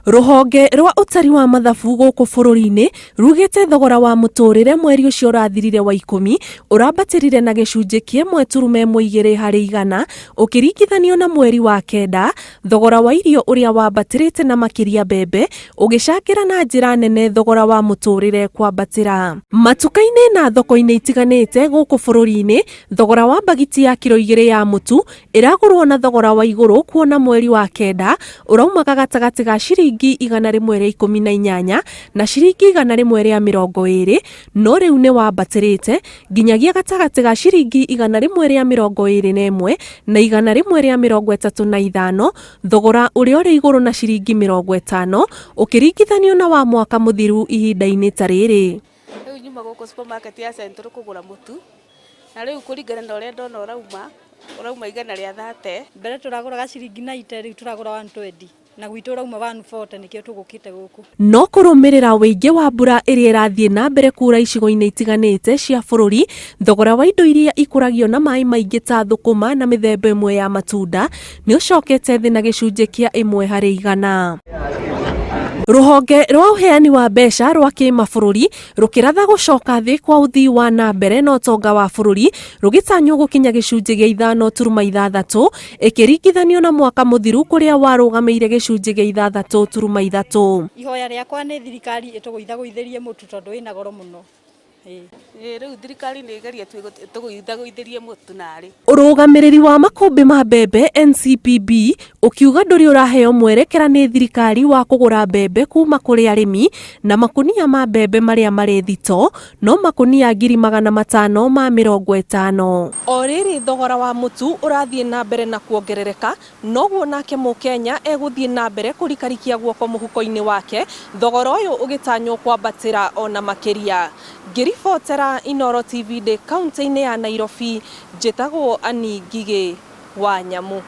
Rũhonge rwa ũtari wa mathabu gũkũ bũrũri-inĩ rugĩte thogora wa mũtũrĩre mweri ũcio ũrathirire wa ikũmi ũrambatĩrire na gĩcunjĩ kĩa 1.2 harĩ igana ũkĩringithanio na mweri wa kenda, thogora wa irio ũrĩa wambatĩrĩte na makĩria mbembe ũgĩcangĩra na njĩra nene thogora wa mũtũrĩre kwambatĩra. Matuka-inĩ na thoko-inĩ itiganĩte gũkũ bũrũri-inĩ, thogora wa mbagiti ya kiro 2 ya mũtu ĩragũrwo na thogora wa igũrũ kuona mweri wa kenda ũraumaga gatagatĩ ga ciringi 118 na ciringi 120, no rĩu nĩ wambatĩrĩte nginyagia gatagatĩ ga ciringi 121 na 135, thogora ũrĩa ũrĩ igũrũ na ciringi 50 ũkĩringithanio na wa mwaka mũthiru ihinda-inĩ ta rĩrĩ. Rĩu nyuma gũkũ supermarket ya Central kũgũra mũtu, na rĩu kũringana na ũrĩa ndona ũrauma, ũrauma 130. Mbere tũragũraga ciringi 90, rĩu tũragũra 120, na gwitũ ũrauma 140, nĩkĩo tũgũkĩte gũkũ. No kũrũmĩrĩra ũingĩ wa mbura ĩrĩa ĩrathiĩ na mbere kuura icigo-inĩ itiganĩte cia bũrũri, thogora wa indo iria ikũragio na maĩ maingĩ ta thũkũma na mĩthemba ĩmwe ya matunda nĩ ũcokete thĩ na gĩcunjĩ kĩa 1%. Rũhonge rwa ũheani wa mbeca rwa kĩmabũrũri rũkĩratha gũcoka thĩ kwa ũthii wa na mbere na ũtonga wa bũrũri rũgĩtanywo gũkinya gĩcunjĩ gĩa 5.6 ĩkĩringithanio na mwaka mũthiru kũrĩa warũgamĩire gĩcunjĩ gĩa 6.3. Ihoya rĩakwa nĩ thirikari ĩtũgũithagũithĩrie mũtu tondũ wĩna goro mũno. Ĩĩ rĩu thirikari nĩ ĩgerie ĩtũgũithagũithĩrie mũtu narĩ. Ũrũgamĩrĩri wa makũmbĩ ma mbembe NCPB ũkiuga ndũrĩ ũraheo mwerekera nĩ thirikari wa kũgũra mbembe kuma kũrĩ arĩmi na makũnia ma mbembe marĩa marĩ thito no makũnia 550,000. O rĩrĩ thogora wa mũtu ũrathiĩ na mbere na kuongerereka, noguo nake Mũkenya egũthiĩ na mbere kũrikarikia guoko mũhuko-inĩ wake, thogora ũyũ ũgĩtanywo kwambatĩra ona makĩria. Ngĩribotera Inooro TV ndĩ kaũntĩ-inĩ ya Nairobi, njĩtagwo Annie Ngigĩ wa Nyamu.